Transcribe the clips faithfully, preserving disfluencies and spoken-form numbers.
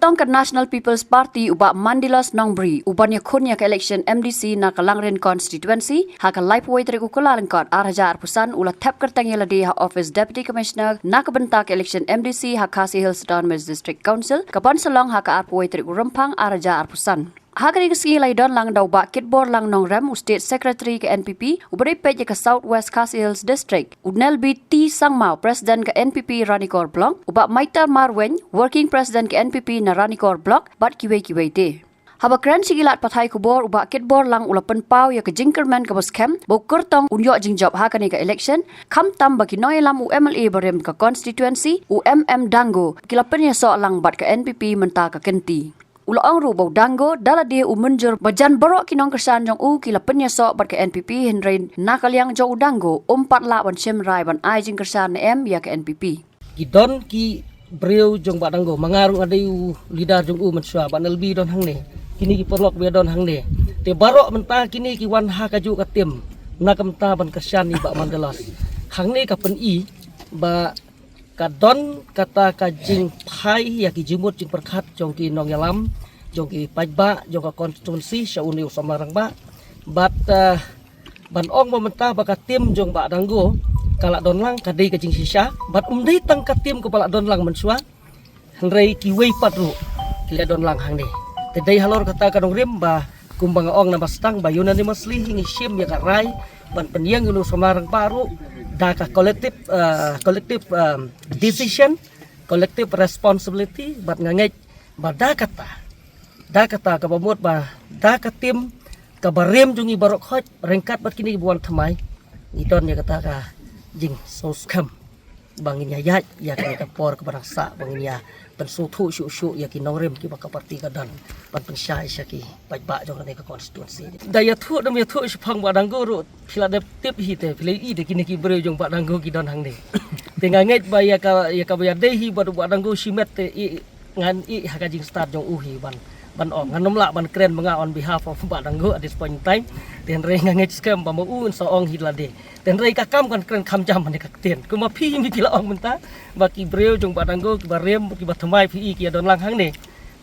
Ong ka National People's Party u Bah Mandilos Nongbri, u ban ïakhun ïa ka election M D C na ka Langrin Constituency, ha ka laiphew tarik u Kyllalyngkot ar hajar arphew san, u la thep kyrteng ïa lade ha office Deputy Commissioner na ka bynta ka election M D C ha Khasi Hills Autonomous District Council, ka ban sa long ha ka arphew tarik u Rymphang ar hajar arphew san. Ha kane ka sngi la ïadon lang da u Bah Kitborlang Nongrem, u State Secretary ka N P P, u ba dei peit ïa ka South West Khasi Hills District, u Nelbi T Sangma, President ka N P P Ranikor Block, u Bah Maitar Marwein, Working President ka N P P na Ranikor Block, bad kiwei kiwei de. Haba kren sha ki lad pathai khubor, u Bah Kitborlang u la pynpaw ïa ka jingkyrmen kaba skhem ba u kyrtong un ïoh jingjop ha kane ka election, khamtam ba ki nongïalam u M L A barim ka constituency, u M M Dango, ki la pynïasoh lang bad ka N P P mynta ka kynti. U la ong ruh ba u Dango da lade u mynjur ba jan baroh ki nongkyrshan jong u ki la pynïasoh bad ka N P P, hynrei na ka liang jong u Dango um pat lah ban shim rai ban ai jingkyrshan ne em ïa ka N P P. Ki don ki briew jong Bah Dango, ma nga ruh nga dei u leader jong u mynshuwa, Bah Nelbi don hangne, kine ki paralok ba don hangne. Te baroh mynta kine ki wan ha kajuh ka tim na ka bynta ban kyrshan ïa Bah Mandilos. Hangne ka pyni ba ka don kata ka jingphai ïa ki jingmut jingpyrkhat jong ki nongïalam, jong ki paidbah jong ka constituency sha une u samla rangbah. Bad, eh, ban ong ba mynta ba ka tim jong Bah Dango ka la don lang, ka dei ka jingshisha. Bad um dei tang ka tim kaba la don lang mynshuwa, hynrei kiwei pat ruh ki la don lang hangne. Te dei halor kata ka nongrim ba kumba nga ong na ba sdang ba unanimously hi ngi shim ïa ka rai ban pynïeng ïa une u samla rangbah ruh da ka collective, eh, collective, eh, decision, collective responsibility. Bad nga ngeit ba da kata, da kata kaba mut ba da ka tim kaba rim jong ngi baroh khoit ryngkat bad kine kiba wan thymmai, ngi don ïa kata ka jingsngewskhem ba ngin ïa ïaid ïa kane ka por kaba dang sah, ba ngin ïa pynsngewthuh shuh shuh ïa ki nongrim kiba ka party ka don ban pynshai sha ki paidbah jong kane ka constituency. Da ïathuh, da ïathuh shaphang Bah Dango ruh phi la dep tip hi te, phi la ïohi de kine ki briew jong Bah Dango ki don hangne. Te nga ngeit ba ïa ka, ïa kaba ïadei hi bad u Bah Dango shimet te i ngan ïeh ha ka jingstad jong u hi ban, ban ong. Ngan ym lah ban kren ma nga on behalf of Bah Dango at this point in time. Te hynrei nga ngeit skhem ba ma u un sa ong hi lade. Te hynrei ka kam kan kren kham jam ha kane ka ktien. Kumba phi hi phi la ong mynta ba ki briew jong Bah Dango kiba rim, kiba thymmai phi i ki ïa don lang hangne.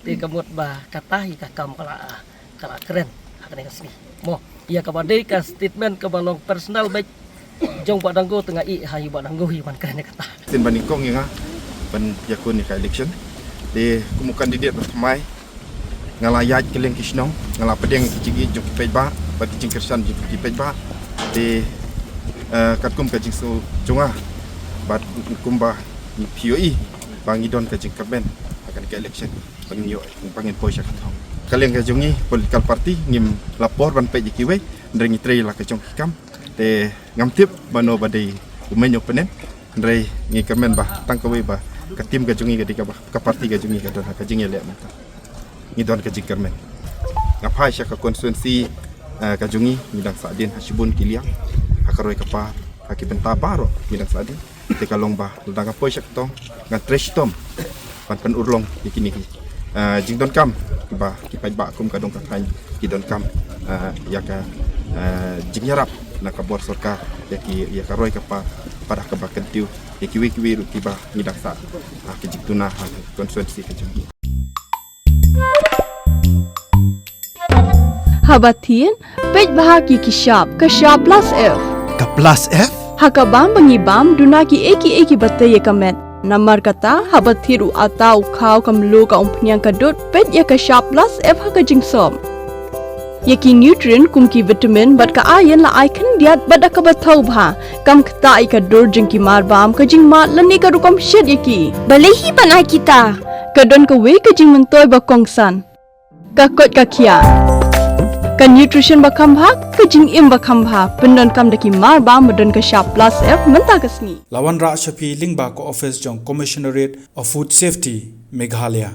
Te ka mut ba kata hi ka kam ka la, ka la kren ha kane ka sngi. Mo, ïa kaba dei ka statement kaba long personal beit jong Bah Dango te nga ïeh ha ïa Bah Dango hi ban kren ïa kata. Sien ba nyngkong ïa nga ban ïakhun ïa ka election. Te kum u candidate ba thymmai, nga la ïaid kylleng ki shnong, nga la pdiang ïa ki jingïeit jong ki paidbah bad ki jingkyrshan jong ki paidbah. Te, eh, katkum ka jingsngew jong nga bad kumba phi ïohi ba ngi don ka jingkyrmen ha kane ka election. Ba ngin ïoh, ba ngin poi sha ka thong. Ka liang ka jong ngi political party ngim la por ban peit ïa kiwei, hynrei ngi trei la ka jong ki kam. Te ngam tip mano ba dei u main opponent, hynrei ngi kyrmen ba tang kawei ba ka tim ka jong ngi ka dei kaba, ka party ka jong ngi ka don ha ka jingïaleh mynta. Ngi don ka jingkyrmen. Nga phai sha ka constituency, eh, ka jong ngi, ngi dang sahdien ha shibun ki liang, ha ka roi ka par, ha ki bynta baroh ngi dang sahdien. Te ka long ba lada nga poi sha ka thong, ngan trei shitom ban pynurlong ïa kine ki, eh, jingdonkam kiba ki paidbah kum ka dong ka thaiñ ki donkam, eh, ïa ka, eh, jingïarap na ka bor sorkar ïa ki, ïa ka roi ka par, bad ha kaba kyntiew ïa kiwei kiwei ruh kiba ngi dang sah ha ka jingduna ha ka constituency ka jong ngi. Haba thied, peit bha ki ki shap, ka shap plus F. Ka plus F? Ha ka bam ba ngi bam, duna kiei kiei kiba tei ïa ka met. Namar kata, haba thied u atta, u khaw, ka mluh, ka umphniang, ka dud, peit ïa ka shap plus F ha ka jingsop. Ïa ki nutrient kum ki vitamin bad ka iron la ai khyndiat bad da kaba thaw bha. Kam ktah ïa ka dur jong ki mar bam, ka jingmad lane ka rukom shet ïa ki. Balei hi ban ai kita? Ka don kawei ka jingmyntoi ba kongsan. Ka koit ka khiah. Ka nutrition ba kham bha, ka jingim ba kham bha. Pyndonkam da ki mar bam ba don ka shap plus F mynta ka sngi. La wanrah sha phi lyngba ka office jong Commissionerate of Food Safety, Meghalaya.